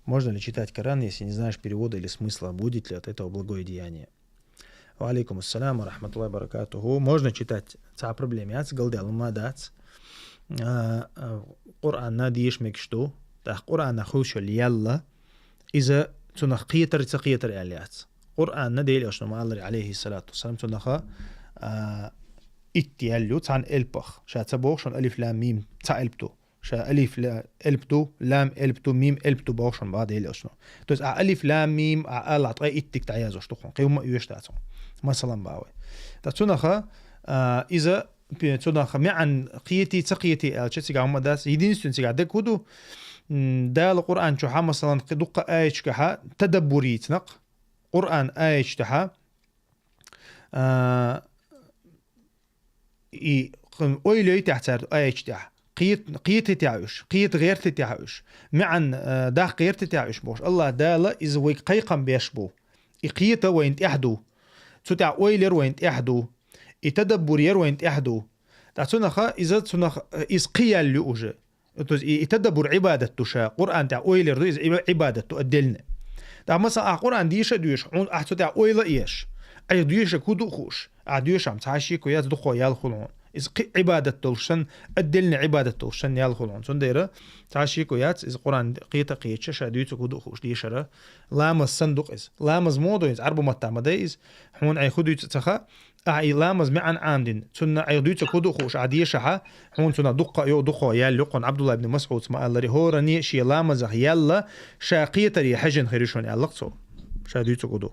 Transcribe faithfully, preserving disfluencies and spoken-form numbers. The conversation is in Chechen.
Можно ли читать Коран, если не знаешь перевода или смысла? Будет ли от этого благое деяние? Ва алейкум ассалам ва рахматуллахи ва баракатуху. Можно читать, цхьа проблема яц, галдел ма дац. А, а, Къуръан на деш мегаш ду. ТӀаккха Къуръан хуьлуш йолу ял, иза цунах кхетар, ца кхетар аьлла яц. Къуръан на Делан Элчано ма аллара, алейхи салату вассалам, цунах, а, итт ял ю, цхьана элпах. Ша ца боху шуна алиф лам мим цхьа элп ду. Ша алиф ла-, элп ду, лам элп ду, мим элп ду боху шуна боху Делан Элчано. То есть, а алиф лам мим а ала ткъе иттиг дӀаяздеш ду хьуна. Кхин хӀумма оьшуш дац хьуна. Масалан боху вай. ТӀаккха цунах, а, иза, пе-, цунах маьӀна кхетий, ца кхетий аьлча, цигахь хӀумма дац. Единственное, цигахь дерг хӀун ду? М, Дала Къуръан чохь, масалан, кхин дуккха аяташкахь тадаббур йийцина-кх. Къуръан аяташ тӀехь, а, и кхин ойла йой техь цара аяташ тӀехь, кхет-, кхетий техь уьш, кхета гӀерта техь уьш, маьӀна, а, даккха гӀерта техь уьш бохуш. АллахӀ Дала иза вайга кхайкхам беш бу. И кхета вайна тӀехь ду. Цу тӀехь ойла яр вайна тӀехь ду. И тадаббур яр вайна тӀехь ду. ТӀаккха цунах, иза цунах, иза кхин ял ю уже. То есть и, и тадаббур Ӏибадат ду ша, Къуръан тӀехь ойла яр ду, иза Ӏиба-, Ӏибадат ду отдельно. ТӀаккха, масалан, ахь Къуръан деша а доьшуш, хьуна ахь цу тӀехь ойла а еш, ахь доьшург хӀун ду а хууш, ахь доьшахь цхьа а шеко яц, дукхо ял хуьлу хьуна. Иза кхин Ӏибадат долуш санна, отдельно Ӏибадат долуш санна ял хуьлу хьуна. Цундела цхьа а шеко яц, иза Къуръан кхета а кхеташ, ша дуьйцург хӀун ду а хууш дешар. Ламаз санна ду-кх иза. Ламаз муха ду иза? Ӏарбу маттахь ма дай иза. Хьуна айхьа хӀун дуьйцу а ца хаьа, ахь и ламаз маьӀна Ӏамадина, цунна айхьа дуьйцург хӀун ду а хууш ахь дешахь, хьуна цунах дуккха а йо-, дукхо ял ю-кх хьуна. Ӏабдулла ибн МасӀуда ма аллара, хӀоранна шен ламазах ял ша кхетаре хьаьжжина хир ю шуна аьлла-кх цо. Ша дуьйцург хӀун ду.